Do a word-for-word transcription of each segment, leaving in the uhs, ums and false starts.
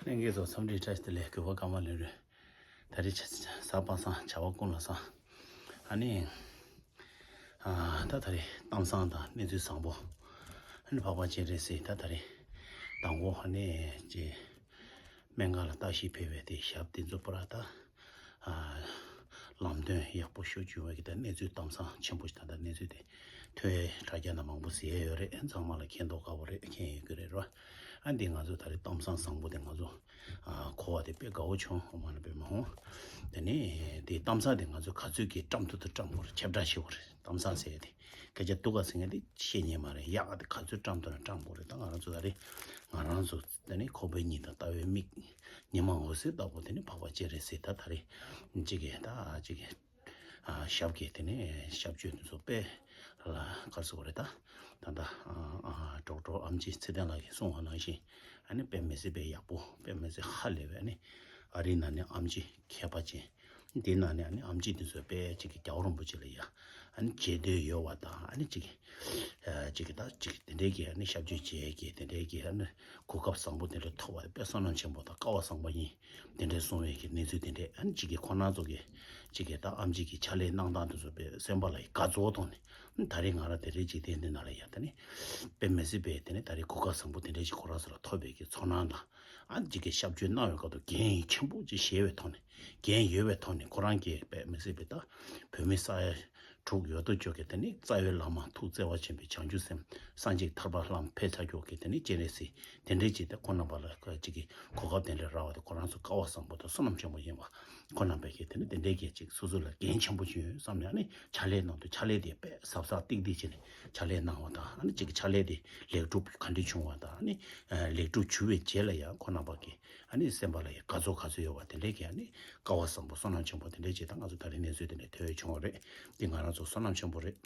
ལྷན་རྒྱས་ཚོ་འཚམས་འདྲི་བཀྲ་ཤིས་བདེ་ལེགས། གུས་པ་ཀརྨ་ལེགས་རེད། ད་རེས་ཆ་གཟའ་པ་སངས་བྱ་བ་ཀུན་ལ་བཟང་། ཨ་ནི། ཨ། ད་ད་རེས་གཏམ་བཟང་དང་གནས་ཚུལ་བཟང་པོ། ཨ་ནི་འཕགས་པ་སྤྱན་རས་གཟིགས་ད་ད་རེས་དང་པོ་ཨ་ནི་ཅེ། སྨན་ཁང་ལ་བརྟག་ཞིབ་ཕེབས་པའི་དེ་ཞབས་དེ་ཚོ་པུ་ར་ད། ཨ། ལམ་སྟོན་ཡག་པོ་ཤོད་བྱུང་བའི་གི་ད་གནས་ཚུལ་གཏམ་བཟང་ཆེན་པོ་ཞིག་ད་ད་གནས་ཚུལ་དེ་ཐོས་དྲ་རྒྱ་ན་མང་པོ་ཟེར་ཡོད་རེད། ཚང་མ་ལ་མཁྱེན་མདོག་ཁ་པོ་རེད། མཁྱེན་ཡོད་ཀྱི་རེད་རོ། ཨ་འདི་ང་ཚོ་ད་རེས་གཏམ་བཟང་བཟང་པོ་དེ་ང་ཚོ་ཨ་གོ་བ་དེ་དཔེ་དགའ་བོ་བྱུང་། ཨོ་མ་ན་པའི་མ་ཧོ། དེ་ནས་དེ་གཏམ་བཟང་དེ་ང་ཚོ་ག་ཚོད་ཀྱིས་བཀྲམ་ཐུབ་ཐུབ་བཀྲམ་དགོས་རེད། ཁྱབ་བསྒྲགས་བྱེད་དགོས་རེད། གཏམ་བཟང་ཟེར་ཡ་དེ་སྐད་ཆ་སྡུག་ག་ཟེར་མཁན་དེ་བཤད་ཉན་མ་རེད། ཡག་ག་དེ་ག་ཚོད་བཀྲམ་ཐུབ་ན་བཀྲམ་དགོས་རེད། ད་ང་རང་ཚོ་ད་རེས་ང་རང་ཚོ་དེ་ནས་ཁོག་པའི་སྙིང་དང་ལྟ་བའི་མིག་ཉི་མ་འོད་ཟེར་ལྟ་བུ་དེ་ནས་འཕགས་པ་སྤྱན་རས་གཟིགས་ད་ད་རེས་གཅིག་གིས་ད་གཅིག་གིས་ཨ་ཞབས་ཀྱིས་དེ་ནས་ཞབས་བརྗོད་དེ་ཚོ་དཔེ་ལ་ག་རེ་ཟེར་དགོས་རེད། ད་ད་ལྟ་ཨ་ཨ་གྲོགས་གྲོགས་ཨམ་ཆི་ཚེ་བརྟན་ལགས་ཀྱིས་གསུངས་པ་ནང་བཞིན་ཨ་ནི་དཔེ་མི་སྲིད་པའི་ཡག་པོ། དཔེ་མི་སྲིད་ཧ་ལས་པའི་ཨ་ནི་ཨ་རིའི་ནང་ནས་ཨམ་ཆི་མཁས་པ་ཅན། དེ་ནང་ནས་ཨ་ནི་ཨམ་ཆི་དེ་ཚོ་དཔེ་གཅིག་གིས་རྒྱལ་བ་རིན་པོ་ཆེ་ལ་ཡ་ཨ་ནི་མཇལ་འདོད་ཡོད་པ་དང་། ཨ་ནི་གཅིག་གིས་ཨ་གཅིག་གིས་ད་གཅིག་དེ་འདྲའི་གི་ཨ་ནི་ཞབས་ཕྱི་བྱེད་ཀྱི་དེ་འདྲའི་གི་ཨ་ནི་གོ་སྐབས་བཟང་པོ་དེ་འདྲ་ཐོབ་པ་དཔེ་བསོད་ནམས་ཆེན་པོ་དང་སྐལ་བ་བཟང་པོ་ཡིན། དེ་འདྲའི་གསུང་བའི་གི་གནས་ཚུལ་དེ་འདྲའི་ཨ་ནི་གཅིག་གིས་ཁོ་རང་ཚོ་གི་གཅིག་གིས་ད་ཨམ་ཆི་གི་ཕྱག་ལས་གནང་སྟངས་དེ་ཚོ་དཔེ་སེམས་པ་ལ་ཡི་དགའ་ཚོར་ཐོག་ནས་ད་རེས་ང་རང་དེ་འདྲའི་འཇིག་རྟེན་འདི་ནང་ལ་ཡ་ད་ནི་དཔེ་མི་སྲིད་པའི་དེ་ནི་ད་རེས་གོ་སྐབས་བཟང་པོ་དེ་འདྲའི་ཞིག་ཁོ་རང་ཚོ་ལ་ཐོབ་པའི་གི་ཚོར་སྣང་དང་། ཨ་ནི་གཅིག་གིས་ཞབས་ཕྱི་གནང་བའི་སྐབས་དུ་འགན་ཆེན་པོ་ཅིག་བཞེས་པའི་ཐོག་ནས། འགན་ཡོད་པའི་ཐོག་ནས་ཁོ་རང་གིས་དཔེ་མི་སྲིད་པའི་ད་བོད་མི་ས་ཡ་དྲུག་ཡོད་དོ་ཅོག་གི་དེ་ནི་རྩ་བའི་བླ་མ་ཐུགས་བརྩེ་བ་ཆེན་པོའི་བྱང་ཆུབ་སེམས་སངས་རྒྱས་ཐར་པ་ལམ་ཕེབས་ཚར་ཀྱོག་གི་དེ་ནི་སྤྱན་རས་གཟིགས་དེ་འདྲའི་ཅིག་དེ་ཁོ་རྣམ་པ་ལ་གཅིག་གིས་གོ་སྐབས་དེ་འདྲ་རག་པ་དེ་ཁོ་རང་ཚོ་སྐལ་བ་བཟང་པོ་དང་བསོད་ནམས་ཆེན་པོ་ཡིན་པ་ཁོ་རྣམ་པས་ཀྱིས་དེ་ནི་དེ་འདྲའི་གི་ཅིག་སོ་སོ་ལ་འགན་ཆེན་པོ་ཅིག་ཡོད་བསམ་ནས་ཨ་ནི་ཕྱག་ལས་གནང་དུས་ཕྱག་ལས་དེ་དཔེ་གཟབ་གཟབ་ཏིག་ཏིག་བྱས་ནས་ཕྱག་ལས་གནང་བ་དང་། ཨ་ནི་གཅིག་གི་ཕྱག་ལས་དེ་ལེགས་གྲུབ་ག་འདྲ་བྱུང་བ་དང་། ཨ་ནི་ལེགས་གྲུབ་བྱུང་བའི་རྗེས་ལ་ཡང་ཁོ་རྣམ་པ་གིས་ཨ་ནི་སེམས་པ་ལ་ཡང་དགའ་ཚོར་ག་ཚོད་ཡོད་པ་དེ་འདྲའི་གི་ཨ་ནི་སྐལ་བ་བཟང་པོ་བསོད་ནམས་ཆེན་པོ་དེ་འདྲའི་ཅིག་ད་ང་ཚོ་ད་རེས་གནས་ཚུལ་དེ་འདྲ་ཐོས་བྱུང་བ་རེད། འདི་ང་རང་ཚོ་བསོད་ནམས་ཆེན་པོ་རེད།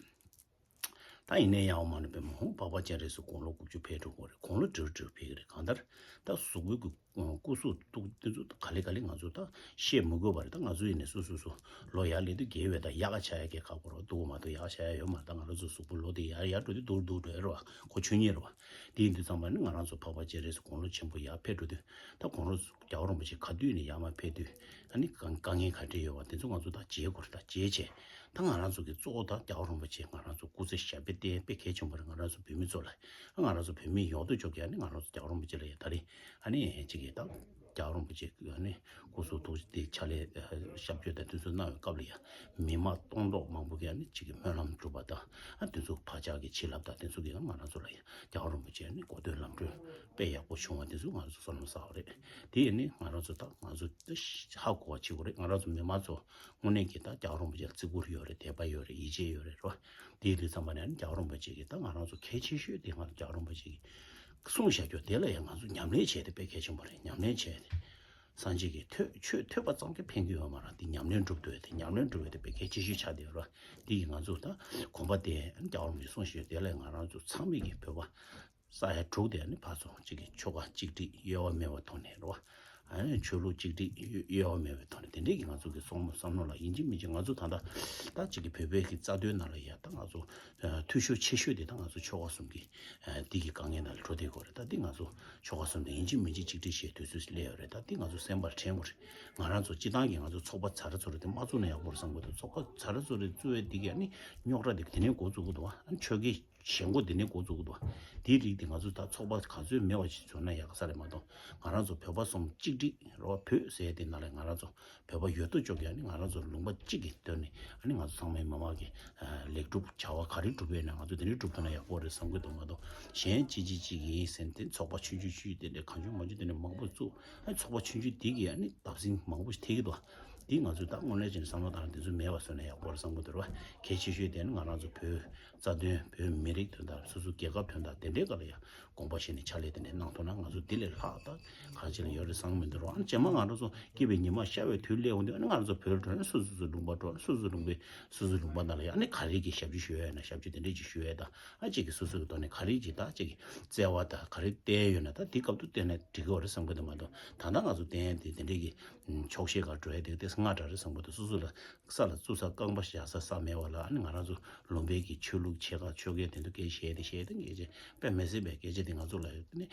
ད་ཡིན་ནའི་ཡང་འོ་མ་ནི་པའི་མ་ཧོང་འཕགས་པ་སྤྱན་རས་གཟིགས་དགུང་ལོ་དགུ་བཅུ་ཕེབས་འགྲོ་གི་རེད། དགུང་ལོ་བགྲེས་བགྲེས་ཕེབས་ཀྱི་རེད། གང་ལྟར་ད་གཟུགས་པོའི་གི་སྐུ་གཟུགས་སྟུག་དེ་ཚོ་ག་ལེ་ག་ལེ་ང་ཚོ་ད་བཤད་མི་དགོས་པ་རེད། ད་ང་ཚོ་ཡིན་ནའི་སོ་སོ་སོ་ལོ་ཡར་སླེབས་དུས་རྒས་པའི་ད་ཡག་ག་ཆགས་ཡ་གི་ཁག་པོ་རེད། སྡུག་པོ་མ་གཏོགས་ཡག་ག་ཆགས་ཡ་ཡོད་མ་རེད། ད་ང་རང་ཚོ་གཟུགས་པོ་ལོ་དེ་ཡར་ཡར་འགྲོ་དུས་སྡུག་སྡུག་འགྲོ་ཡ་རེད་བ། གོ་ཆོད་ཉེ་རེད་བ། དེ་ཡིན་དུས་ཙམ་པ་ནི་ང་རང་ཚོ་འཕགས་པ་སྤྱན་རས་གཟིགས་དགུང་ལོ་ཆེན་པོ་ཡར་ཕེབས་འགྲོ་དུས་ད་དགུང་ལོ་རྒྱལ་བ་རིན་པོ་ཆེ་ག་དུས་ནས་ཡར་མར་ཕེབས་དུས་ཨ་ནི་དཀའ་དཀའ་ངལ་ག་འདྲ་ཡོད་པ་དེ་ཚོ་ང་ཚོ་ད་བརྗེད་དགོས་རེད། ད་བརྗེད་བྱས་ད་ང་རང་ཚོ་གི་གཙོ་བོ་ད་རྒྱལ་བ་རིན་པོ་ཆེ་ང་རང་ཚོ་སྐུ་ཚེ་ཞབས་པད་བརྟན་དཔེ་གལ་ཆེན་པོ་རེད། ང་རང་ཚོ་བོད་མི་ཚོ་ལ་ང་རང་ཚོ་བོད་མི་ཡོད་དོ་ཅོག་གི་ཨ་ནི་ང་རང་ཚོ་རྒྱལ་བ་རིན་པོ་ཆེ་ལ་ཡ་ད་རེས་ཨ་ནི་གཅིག་གི་ད་རྒྱལ་བ་རིན་པོ་ཆེ་ཨ་ནི་སྐུ་གཟུགས་ཐུགས་རྗེ་དེ་ཕྱག་ལས་ཞབས་བརྗོད་དང་དེ་ཚོ་གནང་བའི་སྐབས་ལ་ཡ་མི་མང་སྟོང་ཐོག་མང་པོ་གི་ཨ་ནི་གཅིག་གི་སྨོན་ལམ་གྲུབ་པ་དང་ཨ་དེ་ཚོ་བག་ཆགས་ཀྱི་བྱིན་རླབས་དང་དེ་ཚོ་གི་ང་རང་ཚོ་ལ་ཡ་རྒྱལ་བ་རིན་པོ་ཆེ་ཨ་ནི་གོ་སྟོན་ལམ་སྒྲོན་དཔེ་ཡག་པོ་བྱུང་བ་དེ་ཚོ་ང་ཚོ་བསོད་ནམས་བསགས་པ་རེད། དེ་ཡིན་ནི་ང་རང་ཚོ་ད་ང་ཚོ་ཧ་གོ་བ་བྱེད་དགོས་རེད། ང་རང་ཚོ་མི་མང་ཚོ་དངོས་གནས་ཀྱི་ད་རྒྱལ་བ་རིན་པོ་ཆེ་ལ་བརྩི་བཀུར་ཡོད་རེད། དད་པ་ཡོད་རེད། ཡིད་ཆེས་ཡོད་རེད་རོ། དེའི་དུས་ཙམ་པ་ནས་རྒྱལ་བ་རིན་པོ་ཆེ་གིས་ད་ང་རང་ཚོ་གལ་ཆེ་ཤོས་དེ་ང་རྒྱལ་བ་རིན་པོ་ཆེ་གིས་གསུངས་བཞག་རྒྱུ་དེ་ལ་ཡང་ང་ཚོ་ཉམས་ལེན་བྱས་ཏེ་དཔེ་གལ་ཆེན་པོ་རེད། ཉམས་ལེན་བྱས་ཏེ་སངས་རྒྱས་ཀྱི་ཐོས་ཆོས་ཐོས་པ་ཙམ་གྱིས་ཕན་གྱི་ཡོད་མ་རེད། དེ་ཉམས་ལེན་སྒྲུབ་དགོས་དེ་ཉམས་ལེན་སྒྲུབ་དགོས་དེ་དཔེ་གལ་ཆེ་ཤོས་ཆགས་བསྡད་ཡོད་རེད། དེ་ཡིས་ང་ཚོ་ད་དགོངས་པ་དེ་རྒྱལ་བ་རིན་པོ་ཆེ་གསུངས་བཞག་རྒྱུ་དེ་ལ་ང་རང་ཚོ་ཚང་མས་ཀྱི་བོད་པ་ས་ཡ་དྲུག་དེ་ནི་ཕར་ཚུར་གཅིག་གི་ཆོལ་ཁ་གཅིག་སྒྲིལ་གཡོ་བ་མེད་པའི་ཐོག་ནས་རེད་བ། ཨ་ནི་ཆོས་ལུགས་གཅིག་སྒྲིལ་གཡོ་བ་མེད་པའི་ཐོག་ནས་དེ་འདྲས་ཀྱི་ང་ཚོ་གི་བསམ་བློ་བསམ་བློ་ལ་ཡིན་གཅིག་མིན་གཅིག་ང་ཚོ་ད་ལྟ་ད་གཅིག་གི་བོད་པའི་གི་རྩ་དོན་ནང་ལ་ཡ་ད་ང་ཚོ་འཐུས་ཤོར་ཆེ་ཤོས་དེ་ད་ང་ཚོ་ཆོལ་ཁ་གསུམ་གི་འདི་གི་དཀའ་ངལ་ནང་ལ་འགྲོ་བསྡད་ཡོད་རེད། ད་འདི་ང་ཚོ་ཆོལ་ཁ་གསུམ་དེ་ཡིན་གཅིག་མིན་གཅིག་གཅིག་སྒྲིལ་བྱེད་དུས་ཚོད་སླེབས་ཡོད་རེད། ད་འདི་ང་ཚོ་སེམས་པར་དྲན་དགོས་རེད། ང་རང་ཚོ་སྤྱི་བཏང་གི་ང་ཚོ་ཚོགས་པ་ཚ་ར་ཚོ་རེ་དེ་མ་བཙུགས་ན་ཡག་པོ་རེད་བསམ་གི་འདུག་ཚོགས་པ་ཚ་ར་ཚོ་རེ་བཙུགས་པའི་འདི་གི་ཨ་ནི་རྙོག་དྲ་དེ་དེ་ནས་འགོ་བཙུགས་གི་འདུག་ཨ་ནི་ཆོལ་ཁའི་ཞེན་ཁོག་འདི་ནས་འགོ་བཙུགས་འདུག་དེའི་རིགས་དེ་ང་ཚོ་ད་ཚོགས་པ་ག་ཚོད་མེད་པ་ཞིག་བཟོས་ན་ཡག་ས་རེད་མ་གཏོགས། ང་རང་ཚོ་བོད་པ་གསུམ་གཅིག་སྒྲིལ་རོགས་བོད་ཟེར་དེ་ནང་ལ་ང་རང་ཚོ་བོད་པ་ཡོད་དོ་ཅོག་གི་ཨ་ནི་ང་རང་ཚོ་ལུང་པ་གཅིག་གི་དོན་ནས་ཨ་ནི་ང་ཚོ་ཚང་མའི་མི་མང་གི་ལེགས་གྲུབ་བྱ་བ་ག་རེ་སྒྲུབ་ཡོད་ན་ང་ཚོ་དེ་འདྲའི་སྒྲུབ་ཐུབ་ན་ཡག་པོ་རེད་བསམ་གི་འདུག་མ་གཏོགས་གཞན་ཅི་ཅི་ཅི་ཡིན་ཟེར་ཏེ་ཚོགས་པ་ཆུང་ཆུང་ཆུང་ཆུང་དེ་འདྲ་གང་བྱུང་མང་བྱུང་དེ་འདྲ་མང་པོ་བཙུགས། ཨ་ནི་ཚོགས་པ་ཆུང་ཆུང་དེ་གི་ཨ་ནི་བརྡབ་གསིག་མང་པོ་ཞིག་ཐེབས་ཀྱི་འདུག་དེ་ང་ཚོས་ད་དངོས་གནས་ཅན་བསམ་བློ་བཏང་ན་དེ་ཚོ་མེད་པ་བཟོས་ན་ཡག་པོ་རེད་བསམ་གི་འདུག་ར། གལ་ཆེ་ཤོས་དེ་ནི་ང་རང་ཚོ་བོད་རྩ་དོན་བོད་མི་རིགས་དོན་དག་སོ་སོ་རྒྱལ་ཁབ་དོན་དག་དེ་འདྲའི་སྐོར་ལ་ཡང་དགོངས་པ་བཞེས་ནས་ཕྱག་ལས་དེ་འདྲ་གནང་ཐུབ་ན་ང་ཚོ་འདི་ལས་ལྷག་ད་ག་ཅི་ལ་ཡོད་རེད་བསམ་གི་མི་འདུག་ར། ཨ་ནི་རྗེས་མ་ང་རང་ཚོ་སྐྱིད་པའི་ཉི་མ་ཤར་བའི་དུས་སླེབས་འོང་དུས་ཨ་ནི་ང་རང་ཚོ་བོད་ལ་འགྲོ་ན་སོ་སོ་སོ་ལུང་པ་འགྲོ་ན་སོ་སོ་ལུང་པའི་སོ་སོ་ལུང་པ་ནང་ལ་ཡང་ཨ་ནི་ག་རེ་གི་ཞབས་ཕྱི་ཞུ་ཡ་ཡོད་ན་ཞབས་ཕྱི་དེ་འདྲ་ཅིག་ཞུ་ཡ་དང་། ཨ་གཅིག་གིས་སོ་སོ་གི་ཐོག་ནས་ག་རེ་ཅིག་ད་གཅིག་གིས་བརྩེ་བ་དང་ག་རེ་བསྟན་ཡོད་ན་ད་དེ་སྐབས་དུ་བསྟན་ན་འགྲིག་གི་རེད་བསམ་གི་འདུག་མ་གཏོགས། ད་ལྟ་ང་ཚོ་བསྟན་ཡ་དེ་དེ་འདྲའི་གི་ཆོག་ཤེས་ག་འགྲོ་ཡ་དེ་དེ་ སྔ་དྲགས་རེད་བསམ་གི་འདུག་སོ་སོ་ལ་ས་ལ་བཙུགས་ས་རྐང་པ་བཞག་ས་ས་མེད་པ་ལ། ཨ་ནི་ང་རང་ཚོ་ལུང་པའི་གི་ཆོས་ལུགས་ཆེ་ཁག་ཆོལ་ཁའི་དེ་ཚོ་སྐད་བཤད་དེ་བཤད་དེ་སྐད་ཆ་དཔེ་མི་སྲིད་པའི་སྐད་ཆ་དེ་ང་ཚོ་ལ་ཡོད་དེ་ནི་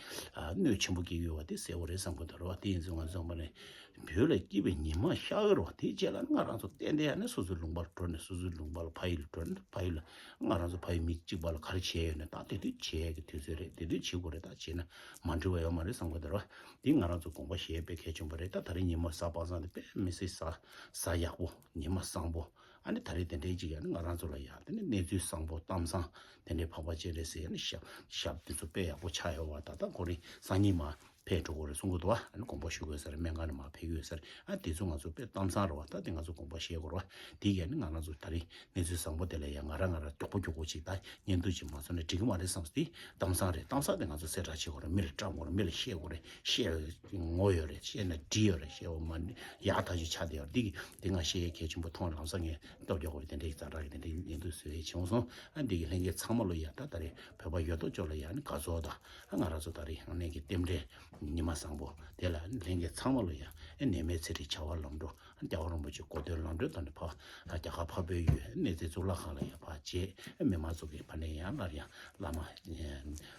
གནོད་ཆེན་པོ་སྐྱེལ་གྱི་ཡོད་པ་དེ་གསལ་པོ་རེད་བསམ་གི་འདུག་རེད་བ། དེ་ཡིན་ཙང་ང་ཚོ་ཚང་མ་ནས་བོད་ལ་སྐྱིད་པའི་ཉི་མ་ཤར་གི་རེད་བ། དེའི་རྗེས་ལ་ང་རང་ཚོ་ཏན་ཏན་ཨ་ནི་སོ་སོའི་ལུང་པར་འགྲོ་ནས་སོ་སོའི་ལུང་པ་ལ་ཕ་ཡུལ་ལ་འགྲོ་ནས་ཕ་ཡུལ་ལ་ང་རང་ཚོ་ཕ་ཡུལ་མི་གཅིག་པ་ལ་ག་རེ་བྱས་ཡོད་ན་ད་དེ་དུས་བྱེད་ཡས་ཀྱི་དུས་ཚོད་རེད། དེ་དུས་བྱེད་དགོས་རེད། ད་བྱས་ན་མ་འགྲིག་པ་ཡོད་མ་རེད་བསམ་གི་འདུག་རེད་བ། དེ་ང་རང་ཚོ་དགོངས་པ་བཞེས་དཔེ་གལ་ཆེན་པོ་རེད། ད་ད་རིང་ཉི་མ་གཟའ་པ་སངས་དེ་དཔེ་མི་སྲིད་གཟའ་གཟའ་ཡག་པོ་ཉི་མ་བཟང་པོ། ཨ་ནི་ད་རེས་དེ་འདྲའི་ཅིག་ཡང་ནི་ང་རང་ཚོ་ལ་ཡང་དེ་ནི་གནས་ཚུལ་བཟང་པོ་གཏམ་བཟང་དེ་འདྲའི་འཕགས་པ་སྤྱན་རས་གཟིགས་ཡང་ནི་ཞབས་ཞབས་དེ་ཚོ་དཔེ་ཡག་པོ་ཆགས་ཡོད་བ། ད་ལྟ་ཁོ་རེ་སང་ཉིན་མ་ཕེབས་འགྲོ་དགོས་རེད་གསུང་གི་འདུག་བ། ཨ་ནི་དགོངས་པ་ཞུ་དགོས་ས་རེད། སྨན་ཁང་ནས་མ་ཕེབས་ཀྱི་ཡོད་ས་རེད། ཨ་དེ་ཚོ་ང་ཚོ་དཔེ་གཏམ་བཟང་རེད་བ། ད་དེ་ང་ཚོ་དགོངས་པ་བཞེས་དགོས་རེད་བ། དེ་ཡང་ནི་ང་རང་ཚོ་ད་རེས་གནས་ཚུལ་བཟང་པོ་དེ་ལ་ཡང་ང་རང་ང་རང་མགྱོགས་པོ་མགྱོགས་པོ་ཅིག་ད་བརྙན་ཐུང་ཅིག་མ་བཟོ་ན་འགྲིག་གི་མ་རེད་བསམ་སྟེ། གཏམ་བཟང་རེད། གཏམ་བཟང་དེ་ང་ཚོ་གསལ་བསྒྲགས་བྱེད་དགོས་རེད། མི་ལ་བཀྲམ་དགོས་རེད། མི་ལ་བཤད་དགོས་རེད། བཤད་ངོ་ཡོད་རེད། བཤད་ན་འགྲིག་ཡོད་རེད། བཤད་པ་མ་ཡག་ཐག་ཆོད་ཆགས་བསྡད་ཡོད་རེད། འདི་འདི་ང་བཤད་ཡས་གལ་ཆེན་པོ་མཐོང་། ལམ་སང་ངས་སྟབས་རྒྱག་དགོས་རེད། དེ་འདྲའི་ཛ་དྲག་གི་དེ་འདྲའི་བརྙན་ཐུང་བཟོ་ཡས་བྱུང་སོང་། ཨ་འདི་གི་ལྷན་རྒྱས་ཚང་མ་ལོ་ཡ་ད་ད་རེས་བོད་པ་ཡོད་དོ་ཅོག་ལ་ཡ་ནི་དགའ་ཚོར་དང་། ཨ་ང་རང་ཚོ་ད་རེས་ཡང་ནས་ཀྱི་རྟེན་འབྲེལ་ཉི་མ་བཟང་པོ་དེ་ལ་ལྷན་རྒྱས་ཚང་མ་ལོ་ཡ་ཨ་ནད་མེད་ཚེ་རིང་བྱ་བ་ལམ་འགྲོ། རྒྱལ་བ་རིན་པོ་ཆེ་གོ་སྟོན་ལམ་འགྲོ་དང་ནི་ཕ་རྒྱ་གར་འཕགས་པའི་ཡུལ་གནས་རྩེ་གཙུག་ལག་ཁང་ལ་ཡ་ཕ་རྗེས་མི་མང་ཚོ་གི་ཕ་ནས་ཡང་སླར་ཡང་བླ་མ་དབང་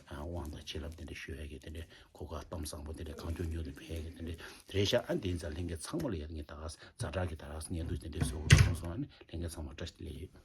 དང་བྱིན་རླབས་དེ་འདྲ་ཞུ་ཡ་གི་དེ་འདྲ་གོ་སྐབས་གཏམ་བཟང་པོ་དེ་འདྲ་གང་མགྱོགས་མགྱོགས་དུ་ཕེབས་ཡ་གི་དེ་འདྲ་རེད་ཤག་ཨ་འདི་ཡིན་ཙང་ལྷན་རྒྱས་ཚང་མ་ལ་ཡ་ངས་ད་ག་ཛ་དྲག་གི་ད་རག་བརྙན་ཐུང་དེ་འདྲ་བཟོ་དགོས་སོང་སོང་། ཨ་ནི་ལྷན་རྒྱས་ཚང་མ་བཀྲ་ཤིས་བདེ་ལེགས་ཡོད།